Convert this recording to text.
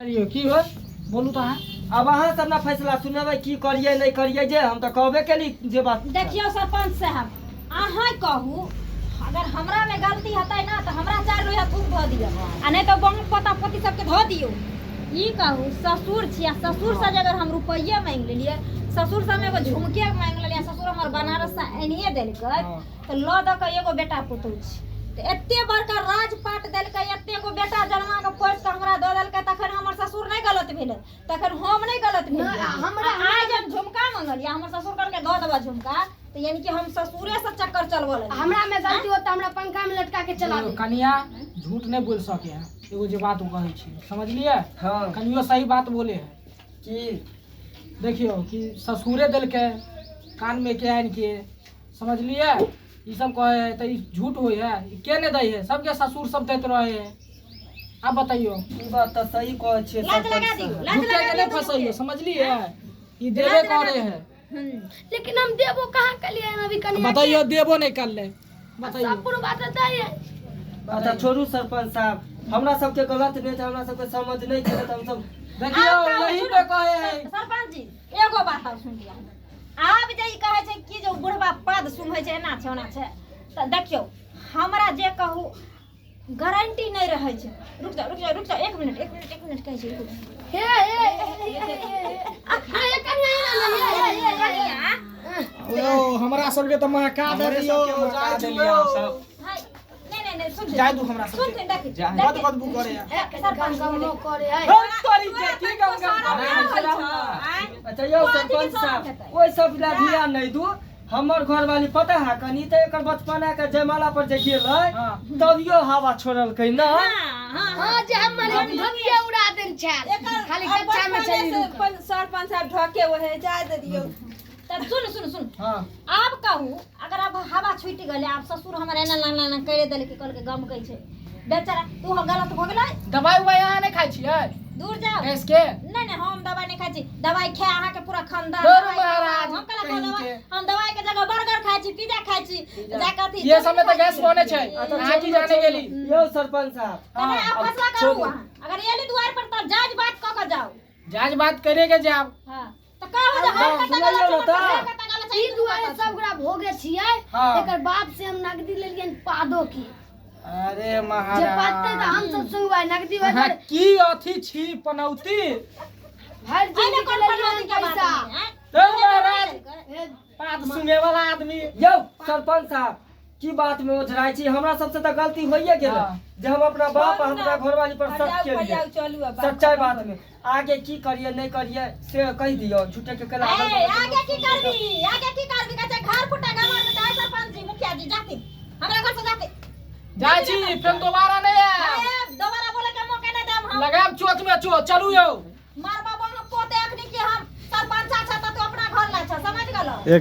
करियौ की होय बोलू तऽ अहाँ। आब अहाँ सब ने फैसला सुनेबै की करियै नहि करियै, जे हम तऽ कहबे केली जे बात। देखियौ सरपंच साहब, अहाँ कहू अगर हमरा में गलती हेतै ना तऽ हमरा 4 लोहिया थूक धऽ दिअ, आ नहि तऽ बाँक पोता पोती सबके धऽ दियौ। ई कहू ससुर छी आ ससुर से जे अगर हम रुपैये मांगि लेलियै, ससुर से हम एगो झुमके मांगि लेलियै, ससुर हमर बनारस से आनिये देलकै, तऽ लऽ दऽ कऽ एगो बेटा पुतहु छी तऽ एते बड़का राजपाट देलकै, एते गो बेटा जन्मा कऽ पोसि कऽ हमरा दऽ देलकै, तखन हमर ससुर नहि गलत भेलै, तखन हम नहि गलत भेलियै। हमरा आइ जे हम झुमका मंगलियै, हमर ससुर कहलकै दऽ देबऽ झुमका, तऽ यानी कि हम ससुरे से चक्कर चलबऽ लगलियै। हमरा में गलती होता हमरा पंखा में लटका के चला दे। कनिया झूठ नहि बोल सके है, एगो जे बात ओ कहै छी समझलियै? हाँ। कनियो सही बात बोले है। की? देखियौ कि ससुरे देलकै कान में के आनि के, समझलियै? ई सब कहै है तऽ ई झूठ होइ है, ई के नहि दै है, सबके ससुर सब दैत रहै है। आब बतैयौ। ई बात तऽ सही कहै छियै लात सरपंच लगा दियौ, साहब। लात झूठे लगा के नहि दियौ। फसैयौ, समझलियै? ई देबे करे है। लेकिन हम देबो कहाँ कलियै अभी कनिया? बतैयौ, देबो नहि करले, बतैयौ। सब पूरा बात दै है। अच्छा छोड़ू सरपंच साहब, हमरा सबके गलत नहि छै, हमरा सबके समझ नहि छलै तऽ हमसब देखियौ आब कहू, यही सुनू, पे कहै है। सरपंच जी एगो बात और सुन लिअ, आब जे ई कहै छै कि जे बुढ़बा पद सुनै छै एना छै ओना छै, तऽ देखियौ हमरा जे कहू गारंटी नहि रहै छै। रुक जाओ रुक जाओ रुक जाओ, एक मिनट एक मिनट एक मिनट, कहै छै रुकू। हे हे हे हे कनिया हे हे हे कनिया ओ हमरा सबके तऽ महका हमरे देलियौ। सबके महका जाइ देलियै अहाँ दियौ। सब। हाय, नहीं नहीं नहीं, सुन जाय दू हमरा सबके। सुन देख। बद बदबू करे है। सरपंच गम करे है। हम तोरी के की गम गम करे करे है? अच्छा यौ सरपंच साहब, ओहि सब ला ध्यान नहि दू। हमर घरवाली पता है कनी तऽ एकर बचपना के जयमाला पर जे गेलै तभियो हवा छोड़लकै ना। हाँ। हाँ, जे हमर धोतिया उड़ा देन छाल खाली गच्छा में चली रुकल। सरपंच साहब ढके ओहे जाय दे दियौ। तब सुन सुन सुन। हाँ। आब कहू अगर आब हवा छूटि गेलै, आब ससुर हमर एना एना एना करि देलकै, कहलकै गमकै छै बेचारा, तू गलत भऽ गेलै। दवाई उवाई अहाँ नहि खाइ छियै? दूर जाओ। गैस के? नहीं नहीं, हम दवाई नहीं खाइ छी, दवाई खाए अहाँ के पूरा खानदान। धुर दवाई खाए। महाराज, हम कहला कहीं दवाई के। हम दवाई के जगह बर्गर खाइ छी, पिज्जा खाइ छी, जा के अथी ये समय तऽ गैस बनै छै, अहाँ की जाने गेली। यौ सरपंच साहब, तने आब फैसला करू छोड़ू। अहाँ, अगर एली दुआर पर तऽ जायज बात कऽ के जाउ। जायज बात करे के जाब। हाँ तऽ कहू जे हम कतऽ सुनैयौ गलत ने छी, तऽ। हम कतऽ गलत छी, ई दुआरे सब गोरा भोगे छियै। हाँ। एकर बाप से हम नगदी लेलियन पादो के। अरे जे महाराज पाते तऽ हम सब सुनबै नगदी अहाँ वगैरह। की अथी छी पनौती? भरि एहिमे जिंदगी कोन लेलियन पनौती के बात पैसा। है, आँय? ए महाराज, पाद सुने वाला आदमी। यौ सरपंच साहब, की बात में ओझराइ छी? हमरा सबसे तऽ गलती होइए गेल हाँ। जे हम अपना बाप आ अपना घरवाली पर शक फरियाउ केलियै। फरियाउ चलू अब। सच्चाई बात में आगे की करिए नहीं करिए से कहि दियौ, झूठे के केला अगल ए, बगल के आगे लोग की सुनतै तऽ- करबी, आगे की करबी? कहै छै घर फुटा गमर में जाय। सरपंच जी, मुखिया जी, जाती हमरा घर से जाती। जाइ छी, फेर दोबारा नहि आयब। ए, दोबारा बोले के मौका नहीं देम हम। लगायब चोच में चोच, चलू यौ। मार बाबा हम पोते अखनी के हम सरपंच छ त तू अपना घर ला छ, समझ गेलो?